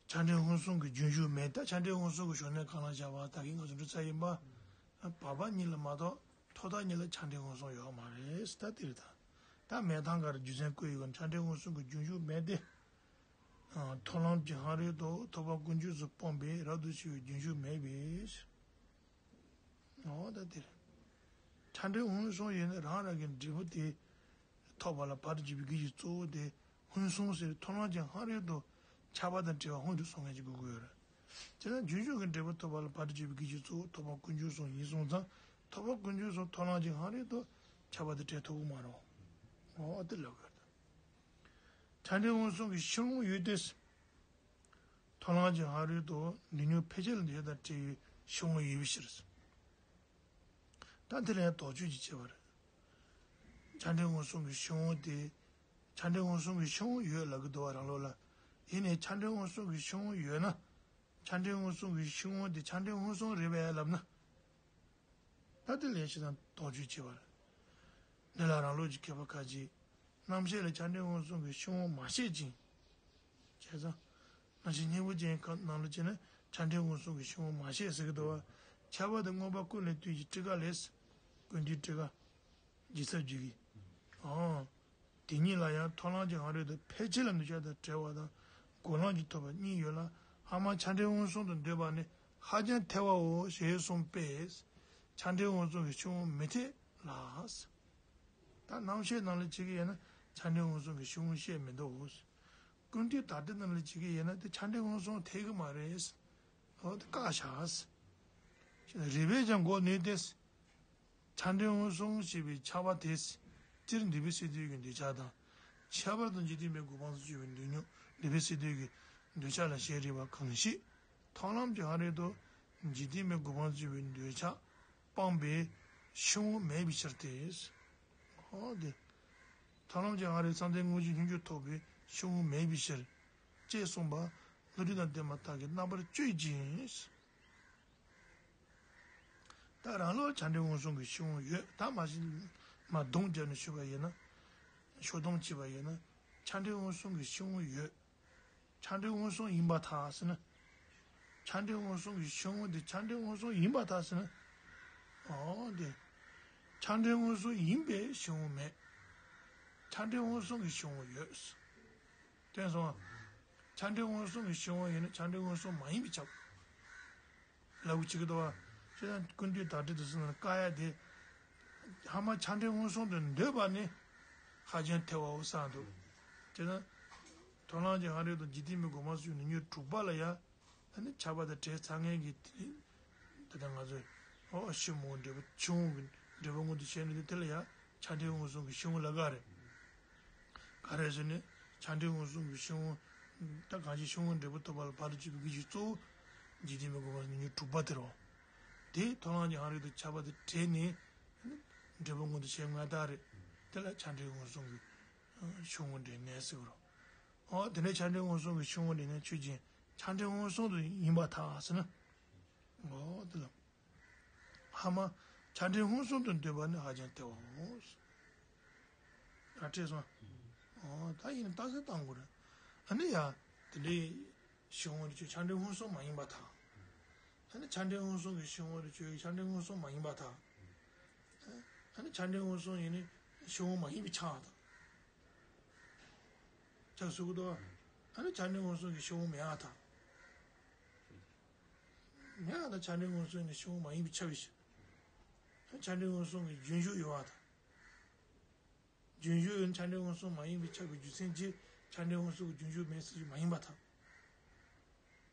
ཆགས་བྲལ་མངོན་སུམ་གྱི་རྒྱུན་ཞུགས་མེད། ད་ཆགས་བྲལ་མངོན་སུམ་གྱི་ཕྱོགས་ནས་གང་ལ་བཞག་པ་ད་གིན་ང་ཚོ་འགྲོ་ཚར་ཡིན་པ། བར་པ་གཉིས་ལ་མ་གཏོགས་ཐོག་མཐའ་གཉིས་ལ་ཆགས་བྲལ་མངོན་སུམ་ཡོད་མ་རེད་ད་དེ་རེད་ད། ད་མེད་སྟངས་ག་རེ་རྒྱུ་མཚན་བཀོད་ཡོད་གམ། ཆགས་བྲལ་མངོན་སུམ་གྱི་རྒྱུན་ཞུགས་མེད་དེ། མཐོང་ལམ་གྱི་སྔ་རོལ་དུ་ཐོབ་པ་ཀུན་འབྱུང་སོགས་སྤངས་པས་རབ་ཏུ་ཕྱེ་བའི་རྒྱུན་ཞུགས་མེད་པས། འོ་ད་དེ་རེད། ཆགས་བྲལ་མངོན་སུམ་ཡིན་ན་རང་རང་གི་འབྲས་བུ་དེ་ཐོབ་པ་ལ་བར་དུ་གཅོད་པའི་དགེ་བའི་གཙོ་བོ་དེ་མངོན་སུམ་ཟེར་མཐོང་ལམ་གྱི་སྔ་རོལ་དུ་ཆགས་པ་དང་བྲལ་བ་སྔོན་དུ་སོང་མཁན་ཅིག་དགོས་ཀྱི་ཡོད་རེད། དེ་ན་རྒྱུན་ཞུགས་ཀྱི་འབྲས་བུ་ཐོབ་པ་ལ་བར་དུ་གཅོད་པའི་དགེ་བའི་གཙོ་བོ་ཐོབ་པ་ཀུན་འབྱུང་སོགས་ཡིན་སོང་ཙང་ཐོབ་པ་ཀུན་འབྱུང་སོགས་མཐོང་ལམ་གྱི་སྔ་རོལ་དུ་ཆགས་པ་དང་བྲལ་ཐུབ་ཀྱི་མ་རེད། འོ་དེ་ལབ་དགོས་རེད། ཆགས་བྲལ་མངོན་སུམ་གྱི་ཕྱིར་འོང་ཡོད་དེ། མཐོང་ལམ་གྱི་སྔ་རོལ་དུ་འདི་ཉིད་ཕལ་ཆེར་ལ་འདོད་ཆགས་དང་བྲལ་བའི་ཕྱིར་འོང་ཡོད་པའི་ཕྱིར། ད་དེ་ལ་ཡང་དོགས་གཅོད་ཅིག་བྱེད་པ་རེད། ཆགས་བྲལ་མངོན་སུམ་གྱི་ཕྱིར་འོང་དེ། ཆགས་བྲལ་མངོན་སུམ་གྱི་ཕྱིར་འོང་ཡོད་ལབ་ཀྱི་འདུག་བ་རང་ལོགས་ལ། ཡིན་ནའི་ཆགས་བྲལ་མངོན་སུམ་གྱི་ཕྱིར་འོང་ཡོད་ན། ཆགས་བྲལ་མངོན་སུམ་གྱི་ཕྱིར་འོང་དེ་ཆགས་བྲལ་མངོན་སུམ་རེད་པས་ལབ་ན། ད་དེ་ལན་ཞིག་དང་དོགས་གཅོད་བྱེད་པར། འདི་ལ་རང་ལུགས་ཀྱི་མཁས་པ་ཁ་ཅིག་རྣམ་བཤད་ལ་ཆགས་བྲལ་མངོན་སུམ་གྱི་ཕྱིར་འོང་མ་བཤད་ཅིང་། བྱས་ཙང་། རྣམ་བཤད་སྙིང་པོ་ཅན་ཁག་ནང་ལ་བྱས་ན་ཆགས་བྲལ་མངོན་སུམ་གྱི་ཕྱིར་འོང་མ་བཤད་ཟེར་གྱི་འདུག་བ། ཁྱད་པར་དུ་མངོན་པ་ཀུན་ལས་བཏུས་ཀྱི་ཊཱི་ཀ་ལས། ཀུན་བཏུས་ཊཱི་ཀ་ཇི་ཚབ་ཀྱི། ཨང་། དེ་ཉིད་ལ་ཡང་མཐོང་ལམ་གྱི་སྔ་རོལ་དུ་ཕལ་ཆེར་ལ་འདོད་ཆགས་དང་བྲལ་བ་དང་འགོག་ལམ་གྱི་ཐོབ་པ་གཉིས་ཡོད་ལ་ཧ་མ་ཆགས་བྲལ་མངོན་སུམ་དུ་འདོད་པ་ནི་ཧ་ཅང་ཐལ་བའོ་ཞེས་གསུངས་པས། ཆགས་བྲལ་མངོན་སུམ་གྱི་ཕྱིར་འོང་མི་འཐད་ལ། ད་རྣམ་བཤད་ནང་ལ་བྱེད་ཀྱི་ཡིན་ན་ཆགས་བྲལ་མངོན་སུམ་གྱི་ཕྱིར་འོང་བཤད་མི་འདུག་ཀུན་བཏུས་དར་ཊཱིཀ་ནང་ལ་བྱེད་ཀྱི་ཡིན་ན་དེ་ཆགས་བྲལ་མངོན་སུམ་འཐད་ཀྱི་མ་རེད། འོ་དེ་བཀག་བཞག་རེད་པས་ཀྱང་འགོག་ནུས་ཏེ། ཆགས་བྲལ་མངོན་སུམ་ཞེས་པའི་ཁྱབ་པ་དེ། སྤྱིར་འདོད་པའི་སས་བསྡུས་ཀྱི་འདོད་ཆགས་དང་། ཁྱད་པར་དུ་འཇིག་རྟེན་པའི་གོ་འཕང་དུ་གྱུར་པའི་འདོད་ཉོན་འདོད་པའི་སས་བསྡུས་ཀྱི་འདོད་ཆགས་ལ་བཞག་རིགས་པ་གང་ཞིག་མཐོང་ལམ་གྱི་སྔ་རོལ་དུ་འཇིག་རྟེན་པའི་གོ་འཕང་དུ་གྱུར་པའི་འདོད་ཆགས་སྤངས་པའི་ཕྱིར་འོང་མེད་པའི་ཕྱིར་ཏེ། འོ་དེ། མཐོང་ལམ་གྱི་སྔ་རོལ་བསམ་གཏན་དངོས་གཞི་སྙོམས་འཇུག་ཐོབ་པའི་ཕྱིར་འོང་མེད་པའི་ཕྱིར། ཅེས་གསུངས་པ་སློབ་ཁྲིད་དང་ལྡན་པ་དག་གིས་རྣམ་པར་དཔྱོད་ཅིང་། ད་རང་ལུགས་ཆགས་བྲལ་མངོན་སུམ་གྱི་ཕྱིར་འོང་ཡོད་ད་མ་གཞི་མ་སྡོམ་བརྒྱབ་ནས་ཞུས་པ་ཡིན་ན། ཕྱོགས་སྡོམ་བྱས་པ་ཡིན་ན། ཆགས་བྲལ་མངོན་སུམ་གྱི་ཕྱིར་འོང་ཡོད། ཆགས་བྲལ་མངོན་སུམ་ཡིན་པར་ཐལ་ཟེར་ན། ཆགས་བྲལ་མངོན་སུམ་གྱི་ཕྱིར་འོང་དེ་ཆགས་བྲལ་མངོན་སུམ་ཡིན་པར་ཐལ་ཟེར་ན། འོ་དེ། ཆགས་བྲལ་མངོན་སུམ་ཡིན་པའི་ཕྱིར་འོང་མེད། ཆགས་བྲལ་མངོན་སུམ་གྱི་ཕྱིར་འོང་ཡོད། དེ་སོང་། ཆགས་བྲལ་མངོན་སུམ་གྱི་ཕྱིར་འོང་ཡིན་ན་ཆགས་བྲལ་མངོན་སུམ་མ་ཡིན་པས་ཁྱབ། ལབ་གི་བྱེད་ཀྱི་འདུག་བ། བྱས་ན་ཀུན་བཏུས་བརྡ་སྤྲོད་དུ་སོང་ན་བཀག་ཡ་དེ། ཧ་མ་ཆ་འདྲེན་མངོན་སུམ་དུ་འདོད་པ་ནི་ཧ་ཅང་ཐལ་བའོ་གསུངས་འདུག་བྱས་ན། མཐོང་ལམ་གྱི་ཧ་རིག་དང་འཇིག་རྟེན་པའི་གོ་འཕང་སོགས་ནི་ཉོན་དྲུག་པ་ལ་ཡང་། ཨ་ནི་ཁྱབ་པ་དང་བྲལ་ཚར་མཁན་གྱི་དེ། ད་ལྟ་ང་ཚོས་ཨོ་ཕྱི་མོ་འབྲས་བུ་ཕྱི་མོ་གི་འབྲས་བུ་མངོན་དུ་བྱས་ནས་དེ་ལ་ཡང་ཆ་འདྲེན་མངོན་སུམ་གྱི་ཕྱི་མོ་ལབ་ག་རེད། ག་རེ་ཟེར་ནས་ཆ་འདྲེན་མངོན་སུམ་གྱི་ཕྱི་མོ། ད་གང་ཞིག་ཕྱི་མོ་འབྲས་བུ་ཐོབ་པ་ལ་བར་དུ་གཅོད་པའི་གི་གཞི་གཙོ་བོ། འཇིག་རྟེན་པའི་གོ་འཕང་ནི་ཉོན་དྲུག་པ་དེ་རེད། དེ་མཐོང་ལམ་གྱི་ཧ་རིག་དང་ཁྱབ་པ་དང་བྲལ་ནས་འབྲས་བུ་མངོན་དུ་བྱས་ང་དག་རེད། དེ་ལ་ཆ་འདྲེན་མངོན་སུམ་གྱི་ཕྱི་མོ་འདྲེན་ནས་ཟེར་གི་རེད། ཨོ་དེ་འདྲའི་ཆ་འདྲེན་མངོན་སུམ་གྱི་ཕྱི་མོ་འདྲེན་ནས་ཆོས་ཅན། ཆ་འདྲེན་མངོན་སུམ་དུ་ཡིན་པར་ཐལ་ཟེར་ན། ཨོ་དེ་ལ། ཧ་མ། ཆ་འདྲེན་མངོན་སུམ་དུ་འདོད་པ་ནི་ཧ་ཅང་ཐལ་བའོ། ཡ་བྲིས་སོང་། ཨོ་ད་ཡིན་ན་རྟགས་གསལ་བཏང་དགོས་རེད། ཨ་ནི་ཡ། དེ་འདྲའི་ཕྱི་མོ་འདྲེན་ཆོས་ཆ་འདྲེན་མངོན་སུམ་མ་ཡིན་པར་ཐལ། ཨ་ནི་ཆ་འདྲེན་མངོན་སུམ་གྱི་ཕྱི་མོ་འདྲེན་ཆོས་ཆ་འདྲེན་མངོན་སུམ་མ་ཡིན་པར་ཐལ། ཨ་ནི་ཆ་འདྲེན་མངོན་སུམ་ཡིན་ནི་ཕྱི་མོ་མ་ཡིན་པས་ཁྱབ་པར་ཐལ། ཆགས་སུ་གི་དོ། ཨ་ནི་ཆ་འདྲེན་མངོན་སུམ་གྱི་ཕྱི་མོ་མེད་པར་ཐལ། མེད་པར་ཐལ། ཆ་འདྲེན་མངོན་སུམ་གྱི་ཕྱི་མོ་མ་ཡིན་པས་ཁྱབ་པའི་ཕྱིར། ཆ་འདྲེན་མངོན་སུམ་གྱི་རྒྱུན་ཞུགས་ཡོད་པར་ཐལ། རྒྱུན་ཞུགས་ཡོད་ན་ཆ་འདྲེན་མངོན་སུམ་མ་ཡིན་པས་ཁྱབ་པའི་རྒྱུ་མཚན་གྱིས་ཆ་འདྲེན་མངོན་སུམ་གྱི་རྒྱུན་ཞུགས་མེད་ཟེར་རྒྱུ་མ་ཡིན་པར་ཐལ།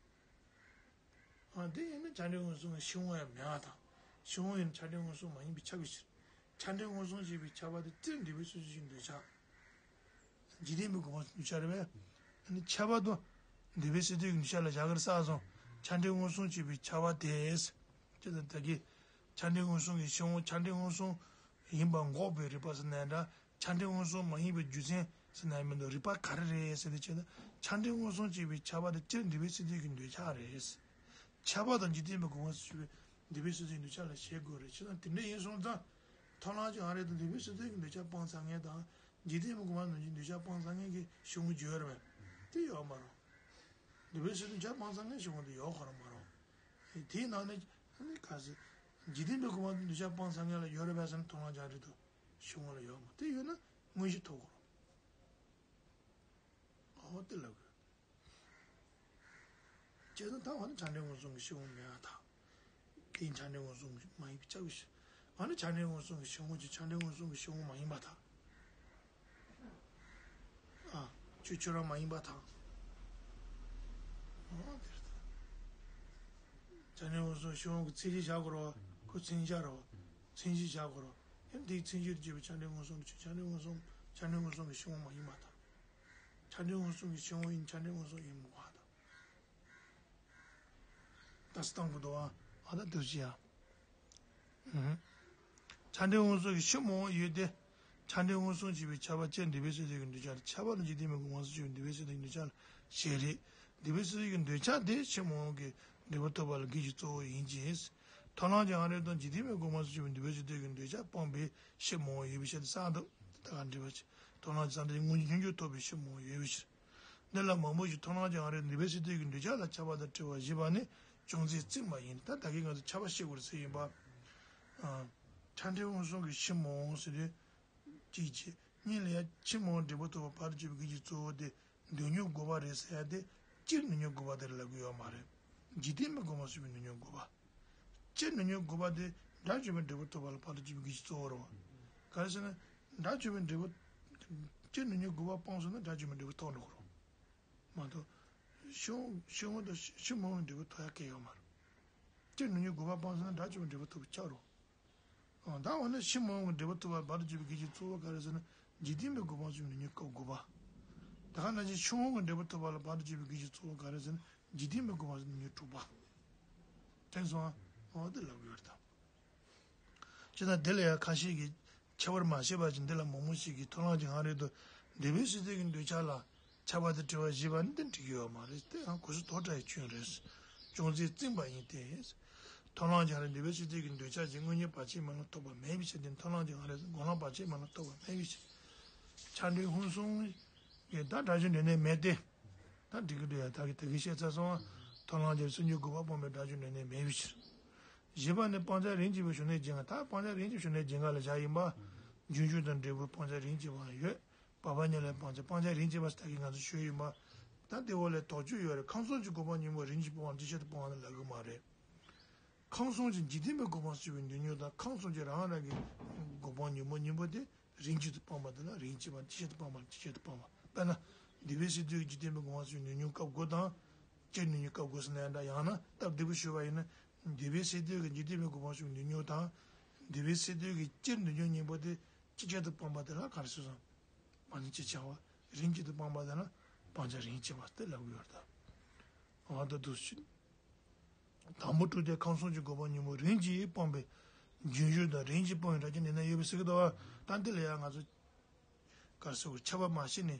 ཨ་དེ་ཡིན་ན་ཆ་འདྲེན་མངོན་སུམ་གྱི་ཕྱི་མོ་ཡང་མེད་པར་ཐལ། ཕྱི་མོ་ཡིན་ན་ཆ་འདྲེན་མངོན་སུམ་མ་ཡིན་པས་ཁྱབ་པའི་ཕྱིར། ཆ་འདྲེན་མངོན་སུམ་ཞེས་པའི་ཁྱབ་པ་དེ་སྤྱིར་འདོད་པའི་སོ་སོའི་འདོད་ཆགས། འཇིག་རྟེན་པའི་གོ་འཕང་འདོད་ཆགས་རེད་པས། ཨ་ནི་ཁྱད་པར་དུ་འདོད་པའི་སོ་སོའི་འདོད་ཆགས་ལ་བཞག་གི་རེད་ཟེར་སོང་། ཆ་འདྲེན་མངོན་སུམ་ཞེས་པའི་ཁྱབ་པ་དེས། ཅེས་དང་ད་གིན། ཆ་འདྲེན་མངོན་སུམ་གྱི་ཕྱི་མོ་ཆ་འདྲེན་མངོན་སུམ་ཡིན་པ་འགོག་པའི་རིགས་པ་ཟེར་ན་འདྲ། ཆ་འདྲེན་མངོན་སུམ་མ་ཡིན་པའི་རྒྱུ་མཚན་ཟེར་ན་མི་འདུག་རིགས་པ་ག་རེ་རེད་ཟེར་དུས་ཆེ་ན། ཆ་འདྲེན་མངོན་སུམ་ཞེས་པའི་ཁྱབ་པ་དེ་སྤྱིར་འདོད་པའི་སོ་སོའི་འདོད་ཆགས་རེད། ཁྱབ་པ་དང་འཇིག་རྟེན་པའི་གོ་འཕང་ཞེས་པའི་འདོད་པའི་སོ་སོའི་འདོད་ཆགས་ལ་བཞེད་དགོས་རེད། བྱས་ཙང་དེ་འདྲ་ཡིན་སོང་ཙང་། མཐོང་ལམ་གྱི་ཧ་རིག་དང་འདོད་པའི་སོ་སོའི་འདོད་ཆགས་སྤངས་ཚར་མཁན་དང་། འཇིག་རྟེན་པའི་གོ་འཕང་ནང་བཞིན་འདོད་ཆགས་སྤངས་ཚར་མཁན་གྱི་ཕྱི་མོ་བརྗོད་རེད་པས། དེ་ཡོད་མ་རེད། འདོད་པའི་སོ་སོའི་འདོད་ཆགས་སྤངས་ཚར་མཁན་ཕྱི་མོ་དེ་ཡོད་ཁོ་རང་མ་རེད། དེའི་ནང་ནས་ནི་ག་ཟེར། འཇིག་རྟེན་པའི་གོ་འཕང་དུ་འདོད་ཆགས་སྤངས་ཚར་མཁན་ལ་ཡོད་རེད་པས་ཟེར་ན་མཐོང་ལམ་གྱི་ཧ་རིག་ཏུ་ཕྱི་མོ་ལ་ཡོད་མ་དེ་ཡོད་ན་དངོས་གཞི་ཐོབ་དགོས་རེད། ཨོ་དེ་ལབ་དགོས། བྱས་ཙང་ད་འོ་ན་ཆ་འདྲེན་མངོན་སུམ་གྱི་ཕྱི་མོ་མེད་པར་ཐལ། དེ་ཆ་འདྲེན་མངོན་སུམ་གྱི་མ་ཡིན་པས་ཁྱབ་པའི་ཕྱིར། འོ་ན་ཆ་འདྲེན་མངོན་སུམ་གྱི་ཕྱི་མོ་ཅིག་ཆ་འདྲེན་མངོན་སུམ་གྱི་ཕྱི་མོ་མ་ཡིན་པར་ཐལ། ཨ། ཆོས་ཁྱོད་རང་མ་ཡིན་པར་ཐལ། འོ་དེ་རེད་ད། ཆ་འདྲེན་མངོན་སུམ་ཕྱི་མོ་གི་མཚན་གཞི་བཞག་དགོས་རེད་པ། ཁོ་མཚན་གཞི་རེད་པ། མཚན་གཞི་བཞག་དགོས་རེད་པ། ཡང་དེའི་མཚན་གཞིར་བྱས་པའི་ཆ་འདྲེན་མངོན་སུམ་གྱི་ཆོས་ཆ་འདྲེན་མངོན་སུམ་ཆ་འདྲེན་མངོན་སུམ་གྱི་ཕྱི་མོ་མ་ཡིན་པར་ཐལ། ཆ་འདྲེན་མངོན་སུམ་གྱི་ཕྱི་མོ་ཡིན་ཆ་འདྲེན་མངོན་སུམ་ཡིན་མི་དགོས་པར་ཐལ། ད་སི་ཏང་གི་འདུག་ཨ། ཨ་ད་འདུག་ཅི་ཡ། ཨུ། ཆ་འདྲེན་མངོན་སུམ་གྱི་ཕྱི་མོ་ཡོད་དེ། ཆ་འདྲེན་མངོན་སུམ་ཞེས་པའི་ཁྱབ་པ་སྤྱིར་འདོད་པའི་སོ་སོའི་འདོད་ཆགས་ལ་ཁྱབ་པ་ལ་འཇིག་རྟེན་པའི་གོ་འཕང་སོགས་ཞེས་པའི་འདོད་པའི་སོ་སོའི་འདོད་ཆགས་ལ་ཞེས་རེད། འདོད་པའི་སོ་སོའི་འདོད་ཆགས་དེ་ཕྱི་མོ་གི་འབྲས་བུ་ཐོབ་པ་ལ་གི་གཞི་གཙོ་བོ་ཡིན་གྱི། མཐོང་ལམ་གྱི་ཧ་རིག་དང་འཇིག་རྟེན་པའི་གོ་འཕང་སོགས་ཞེས་པའི་འདོད་པའི་སོ་སོའི་འདོད་ཆགས་སྤངས་པའི་ཕྱི་མོ་ཡོད་པའི་ཕྱིར་ཟེར་འདུག་ད་ག་འདྲི་བ་ཅི། མཐོང་ལམ་གྱི་ས་འདི་དངོས་གཞི་ཐོབ་པའི་ཕྱི་མོ་ཡོད་པའི་ཕྱིར། འདི་ལ་མང་པོ་ཞིག་མཐོང་ལམ་གྱི་ཧ་རིག་འདོད་པའི་སོ་སོའི་འདོད་ཆགས་ལ་ཁྱབ་པ་དང་བྲལ་བ་བཞི་པ་ནི་ཅུང་ཟད་རྩིས་པ་ཡིན། ད་ད་གིན་ང་ཚོ་ཁྱབ་པ་ཤེས་དགོས་རེད་ཟེར་ཡིན་པ། ཨ། ཆ་འདྲེན་མངོན་སུམ་གྱི་ཕྱི་མོ་ཟེར་དུས། གཅིག་བྱས། གཉིས་ལ་ཡང་ཕྱི་མོ་འབྲས་བུ་ཐོབ་པ་བར་དུ་གཅོད་པའི་གི་གཞི་གཙོ་བོ་དེ་འདོད་ཉོན་དགུ་པ་རེད་ཟེར་ཡ་དེ་སྤྱིར་འདོད་ཉོན་དགུ་པ་དེ་རེད་ལབ་གི་ཡོད་མ་རེད། འཇིག་རྟེན་པའི་གོ་འཕང་སོགས་ཞེས་པའི་འདོད་ཉོན་དགུ་པ། སྤྱིར་འདོད་ཉོན་དགུ་པ་དེ་དགྲ་བཅོམ་པའི་འབྲས་བུ་ཐོབ་པ་ལ་བར་དུ་གཅོད་པའི་གི་གཞི་གཙོ་བོ་རེད་པ། ག་རེ་ཟེར་ན། དགྲ་བཅོམ་པའི་འབྲས་བུ། སྤྱིར་འདོད་ཉོན་དགུ་པ་སྤངས་སོང་ན་དགྲ་བཅོམ་པའི་འབྲས་བུ་ཐོབ་འགྲོ་གི་རེད། མ་གཏོགས། ཕྱི་མོ་ཕྱི་མོ་དང་ཕྱི་མོ་གི་འབྲས་བུ་ཐོབ་ཡ་གང་ཡང་ཡོད་མ་རེད། སྤྱིར་འདོད་ཉོན་དགུ་པ་སྤངས་སོང་ན་དགྲ་བཅོམ་པའི་འབྲས་བུ་ཐོབ་པ་ཆགས་རུང་། ཨང་། ད་འོ་ན་ཕྱི་མོ་གི་འབྲས་བུ་ཐོབ་པ་བར་དུ་གཅོད་པའི་གི་གཞི་གཙོ་བོ་ག་རེ་ཟེར་ན་འཇིག་རྟེན་པའི་གོ་འཕང་སོགས་ཞེས་པའི་འདོད་ཉོན་དགུ་པ། ད་ག་ནང་བཞིན་ཕྱི་མོ་གི་འབྲས་བུ་ཐོབ་པ་ལ་བར་དུ་གཅོད་པའི་གི་གཞི་གཙོ་བོ་ག་རེ་ཟེར་ན་འཇིག་རྟེན་པའི་གོ་འཕང་སོགས་ཞེས་པའི་འདོད་ཉོན་དྲུག་པ། དྲན་སོང་ཨ། འོ་དེ་ལབ་དགོས་རེད་ད། ཅེས་དང་དེ་ལ་ཡང་ཁ་ཤས་ཀྱིས་ཁྱད་པར་མ་ཕྱེ་བ་ཅིག་འདི་ལ་མང་པོ་ཞིག་གིས་མཐོང་ལམ་གྱི་ཧ་རིག་ཏུ་འདོད་པའི་སོ་སོའི་གི་འདོད་ཆགས་ལ་ཁྱབ་པ་དང་བྲལ་བ་ཞེས་པ་ནི་འདི་འགྲིག་གི་ཡོད་མ་རེད། དེ་ཡང་གོ་ས་དོག་དྲགས་ཀྱི་སྐྱོན་རེད། ཅུང་ཟད་རྩིས་པ་ཡིན་ཏེ། མཐོང་ལམ་གྱི་ཧ་རིག་འདོད་པའི་སོ་སོའི་གི་འདོད་ཆགས་ཀྱི་དངོས་གཉེན་བར་ཆད་མེད་ལམ་ཐོབ་པ་མེད་པའི་ཕྱིར་ཏེ། མཐོང་ལམ་གྱི་ཧ་རིག་སྒོམ་ལམ་བར་ཆད་མེད་ལམ་ཐོབ་པ་མེད་པའི་ཕྱིར། ཆ་འདྲེན་མངོན་སུམ་གྱི་ད་དགྲ་བཅོམ་འབྲས་གནས་མེད་དེ། ད་འགྲིག་གི་འདུག་ཡ། ད་གི་ད་གི་བཤད་ཚར་སོང་ཨ། མཐོང་ལམ་གྱི་སོ་སོའི་དགོས་པ་སྤངས་པའི་དགྲ་བཅོམ་འབྲས་གནས་མེད་པའི་ཕྱིར། བཞི་པ་ནི་སྤང་བྱ་རིམ་གྱིས་པའི་བྱུང་གནས་འབྱིན་པ། ད་སྤང་བྱ་རིམ་གྱིས་བྱུང་གནས་འབྱིན་པ་ལ་བཞག་ཡིན་པ། རྒྱུན་ཞུགས་དང་འབྲས་བུ་སྤང་བྱ་རིམ་གྱིས་པའང་ཡོད། བག་པ་ཉལ་ལ་སྤང་བྱ་སྤང་བྱ་རིམ་གྱིས་པ་ཟེར་ད་གི་ང་ཚོ་ཞུས་ཡིན་པ། ད་དེ་འོག་ལས་དོགས་གཅོད་ཡོད་རེད། ཁམས་གསུམ་གྱི་གོ་འཕང་གཉིས་པོ་རིམ་གྱིས་སྤོང་བ་འདི་བཤད་དུ་སྤོང་བ་ལ་ལབ་གི་མ་རེད། ཁམས་གསུམ་གྱི་འཇིག་རྟེན་པའི་གོ་འཕང་སྤྱོད་པའི་ཉོན་མོངས་དང་ཁམས་གསུམ་གྱི་རང་རང་གི་གོ་འཕང་ཉོན་མོངས་གཉིས་པོ་དེ་རིམ་གྱིས་སུ་སྤངས་པ་དེ་ལ་རིམ་གྱིས་སྤངས། ཅིག་ཅར་དུ་སྤངས་པ་ཅིག་ཅར་དུ་སྤངས་པ། དཔེར་ན་འདས་པའི་སྲིད་དུ་འཇིག་རྟེན་པའི་གོ་འཕང་སྤྱོད་པའི་ཉོན་མོངས་སྐབས་དགུ་དང་། སྤྱིར་ཉོན་མོངས་སྐབས་དགུ་ཟེར་ན་ཡང་འདྲ། ཡང་ན་སྟབས་བདེ་པོ་ཞུས་པ་ཡིན་ན། འདས་པའི་སྲིད་དུ་གི་འཇིག་རྟེན་པའི་གོ་འཕང་སྤྱོད་པའི་ཉོན་མོངས་དང་། འདས་པའི་སྲིད་དུ་གི་སྤྱིར་ཉོན་མོངས་གཉིས་པོ་དེ་ཅིག་ཅར་དུ་སྤངས་པ་དེ་ལ་ག་རེ་ཟེར་སོང་། སྤང་བྱ་ཅིག་ཅར་བ། རིམ་གྱིས་སུ་སྤངས་པ་དེ་ལ་སྤང་བྱ་རིམ་གྱིས་པ་དེ་ལབ་ཀྱི་ཡོད་རེད་ད། འོ་ད་འདུག་སེ། དང་པོ་དྲུག་སྟེ་ཁམས་གསུམ་གྱི་གོ་འཕང་ཉོན་མོངས་རིམ་གྱིས་སྤངས་པའི་རྒྱུན་ཞུགས་དང་རིམ་གྱིས་སྤོང་བའི་སྒྲ་སྐྱོན་ནི་ན་ཡོད་པའི་ཟེར་གྱི་འདུག་བ། ད་འདི་ལ་ཡང་ང་ཚོ་ག་རེ་ཟེར་དགོས། ཁྱབ་པ་མ་ཤེས་ནས་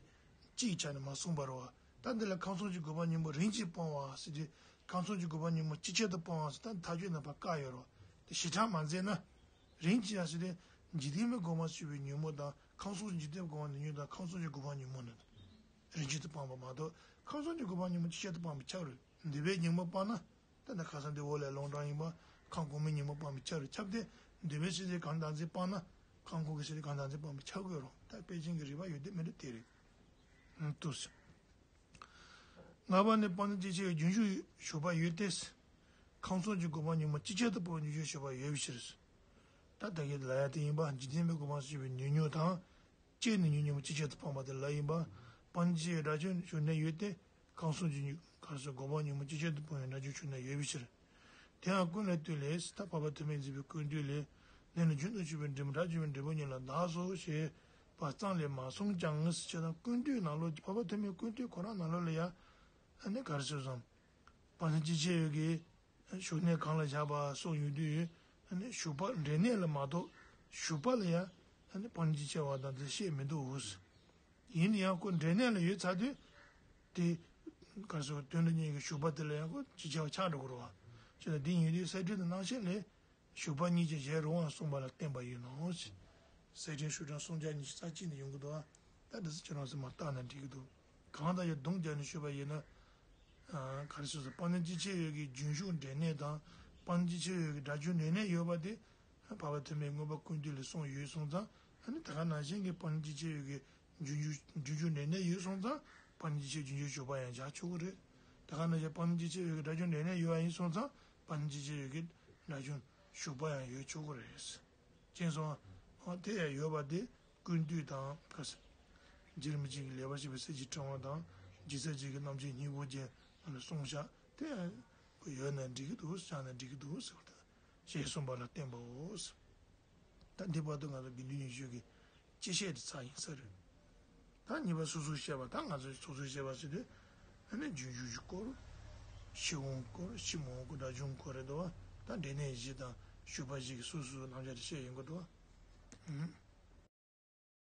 གཅིག་ཆ་ནས་མ་གསུངས་པ་རེད་བ། ད་འདི་ལ་ཁམས་གསུམ་གྱི་གོ་འཕང་ཉོན་མོངས་རིམ་གྱིས་སྤོང་བ་ཟེར་དུས་ཁམས་གསུམ་གྱི་གོ་འཕང་ཉོན་མོངས་ཅིག་ཅར་དུ་སྤོང་བ་ཟེར། ད་མཐའ་དཔྱོད་ནང་ཕར་བཀག་ཡོད་རེད་བ། དེ་ཞེ་དྲག་མ་མཛད་ན། རིམ་གྱིས་ཡང་ཟེར་ཏེ་འཇིག་རྟེན་པའི་གོ་འཕང་སྤྱོད་པའི་ཉོན་མོངས་དང་ཁམས་གསུམ་འཇིག་རྟེན་པའི་གོ་འཕང་ཉོན་མོངས་དང་ཁམས་གསུམ་གྱི་གོ་འཕང་ཉོན་མོངས་ནི་རིམ་གྱིས་སུ་སྤངས་པ་མ་གཏོགས་ཁམས་གསུམ་གྱི་གོ་འཕང་ཉོན་མོངས་ཅིག་ཅར་དུ་སྤངས་པ་ཆགས་རེད། འདས་པའི་ཉོན་མོངས་སྤངས་ན། ད་ནི་ཁ་སང་འདི་འོག་ལས་ལུང་དྲངས་ཡིན་པ། ཁམས་གོང་མའི་ཉོན་མོངས་སྤངས་པའི་ཆ་རུ་ཁྱབ་སྟེ། འདས་པའི་སྲིད་དུ་གང་ཟག་འཛིན་སྤངས་ན། ཁམས་གོང་གི་སྲིད་དུ་གང་ཟག་འཛིན་སྤངས་པའི་ཆ་དགོས་རུང་། ད་པེ་ཅིང་གི་རིགས་པ་ཡོད་དེ་མི་འདྲ་དེ་རེད། ཨང་། དུ་ཟེར། ལྔ་པ་ནི་སྤང་བྱ་ཅིག་ཅར་བའི་རྒྱུན་ཞུགས་ཞུགས་པ་ཡོད་དེ། ཁམས་གསུམ་གྱི་གོ་འཕང་ཉོན་མོངས་ཅིག་ཅར་དུ་སྤོང་བའི་རྒྱུན་ཞུགས་ཞུགས་པ་ཡོད་པའི་ཕྱིར། ད་ད་གིན་ལབ་ཡ་དེ་ཡིན་པ། འཇིག་རྟེན་པའི་གོ་འཕང་སྤྱོད་པའི་ཉོན་མོངས་དང་། སྤྱིར་ཉོན་མོངས་ཉོན་མོངས་ཅིག་ཅར་དུ་སྤངས་པ་དེ་ལ་ཡིན་པ། སྤང་བྱ་ཅིག་ཅར་བའི་སྒྲ་སྐྱོན་ཞུགས་ནས་ཡོད་དེ། ཁམས་གསུམ་གྱི་ག་རེ་ཟེར་གོ་འཕང་ཉོན་མོངས་ཅིག་ཅར་དུ་སྤོང་བའི་སྒྲ་སྐྱོན་ཞུགས་ནས་ཡོད་པའི་ཕྱིར། དེ་ཡང་ཀུན་ལས་བཏུས་ལས། ད་འཕགས་པ་ཐོགས་མེད་འཛིན་པའི་ཀུན་བཏུས་ལས། ནས་ནི་རྒྱུན་དུ་ཞུགས་པའི་འབྲས་བུ་སྒྲ་སྦྱོར་བའི་འབྲས་བུ་ཉིད་ལ་བདག་སོ་ཞེས་པ་ཙམ་ལས་མ་གསུངས་ཀྱང་ཟེར་བྱས་ཙང་། ཀུན་བཏུས་ནང་ལོགས་འཕགས་པ་ཐོགས་མེད་ཀུན་བཏུས་ཁོ་རང་ནང་ལོགས་ལ་ཡང་། ཨ་ནི་ག་རེ་ཟེར་སོང་། སྤང་བྱ་ཅིག་ཅར་བའི་གི་ཞུགས་གནས་གང་ལ་བཞག་པ་སོགས་ཡོད་དུས། ཨ་ནི་ཞུགས་པ་འབྲས་གནས་ལ་མ་གཏོགས་ཞུགས་པ་ལ་ཡང་། ཨ་ནི་སྤང་བྱ་ཅིག་ཅར་བ་དང་དེ་བཤད་མི་འདུག། ཡིན་ན་ཡང་ཁོ་འབྲས་གནས་ལ་ཡོད་ཚར་དུས། དེ་ག་རེ་ཟེར། དོན་དུ་གཉེར་གྱི་ཞུགས་པ་དེ་ལ་ཡང་ཁོ་ཅིག་ཅར་བ་ཆགས་འགྲོ་གི་རེད་བ། བྱས་ཙང་དེ་ཡིན་དུས་གསེར་ཕྲེང་དང་རྣམ་བཤད་ལས། ཞུགས་པ་གཉིས་ཀྱང་གཞན་རུང་བར་གསུངས་པ་ལ་བརྟེན་པ་ཡིན་ནོ། གསེར་ཕྲེང་ཤུགས་དྲག་གསུམ་ཆར་གཉིས་ཀྱི་རྩ་གཅིག་ནས་ཡོང་གི་འདུག་བ། ད་འདི་ཚོ་ཁྱེད་རང་ཚོས་མར་བལྟས་ན་འགྲིག་གི་འདུག། གང་ལྟར་ཡང་སྡོམ་རྒྱག་ནས་ཞུས་པ་ཡིན་ན། ཨ། ག་རེ་ཟེར་སོང་། སྤང་བྱ་ཅིག་ཅར་བའི་གི་རྒྱུན་ཞུགས་འབྲས་གནས་དང་། སྤང་བྱ་ཅིག་ཅར་བའི་གི་སྒྲ་སྦྱོར་འབྲས་གནས་ཡོད་པ་དེ། འཕགས་པ་ཐོགས་མེད་མངོན་པ་ཀུན་བཏུས་ལས་གསུངས་ཡོད་སོང་ཙང་། ཨ་ནི་ད་ག་ནང་བཞིན་གྱི་སྤང་བྱ་ཅིག་ཅར་བའི་གི་རྒྱུན་ཞུགས་རྒྱུན་ཞུགས་འབྲས་གནས་ཡོད་སོང་ཙང་། སྤང་བྱ་ཅིག་ཅར་རྒྱུན་ཞུགས་ཞུགས་པ་ཡང་བཞག་ཆོག་གི་རེད། ད་ག་ནང་བཞིན་སྤང་བྱ་ཅིག་ཅར་བའི་གི་སྒྲ་སྦྱོར་འབྲས་གནས་ཡོད་པ་ཡིན་སོང་ཙང་། སྤང་བྱ་ཅིག་ཅར་བའི་གི་སྒྲ་སྦྱོར་ཞུགས་པ་ཡང་ཡོད་ཆོག་གི་རེད། ཅེས་སོང་། འོ་དེ་ཡང་ཡོད་པ་དེ་ཀུན་བཏུས་དང་། ག་རེ་ཟེར། རྒྱུད་རིམ་བཞིན་གྱི་ལེགས་པར་བཤད་པའི་གསེར་གྱི་ཕྲེང་བ་དང་། རྒྱལ་སྲས་བཅས་ཀྱི་རྣམ་འབྱེད་སྙིང་པོ་རྒྱན་ནང་ལ་གསུངས་བཞག། དེ་ཡང་ཡོད་ན་འགྲིག་གི་འདུག། བཞག་ན་འགྲིག་གི་འདུག་ཟེར་བ་དང་། ཞེས་གསུངས་པ་ལ་བརྟེན་པའོ། ད་འདི་བར་དུ་ང་ཚོ་དགེ་འདུན་ཉི་ཤུ་གི་སྤྱི་བཤད་དེ་ཚར་ཡིན་ས་རེད། ད་གཉིས་པ་སོ་སོར་བཤད་པ། ད་ང་ཚོས་སོ་སོར་བཤད་པ་ཟེར་དུས། ཨ་ནི་རྒྱུན་ཞུགས་ཀྱི་སྐོར། ཕྱི་དབང་སྐོར། ཕྱི་མ་དབང་སྐོར། སྒྲ་སྦྱོར་སྐོར་རེད་དོ། ད་འབྲས་གནས་བཞི་དང་ཞུགས་པ་བཞི་གི་སོ་སོའི་རྣམ་གཞག་དེ་བཤད་ཡོང་གི་འདུག། ཨུམ།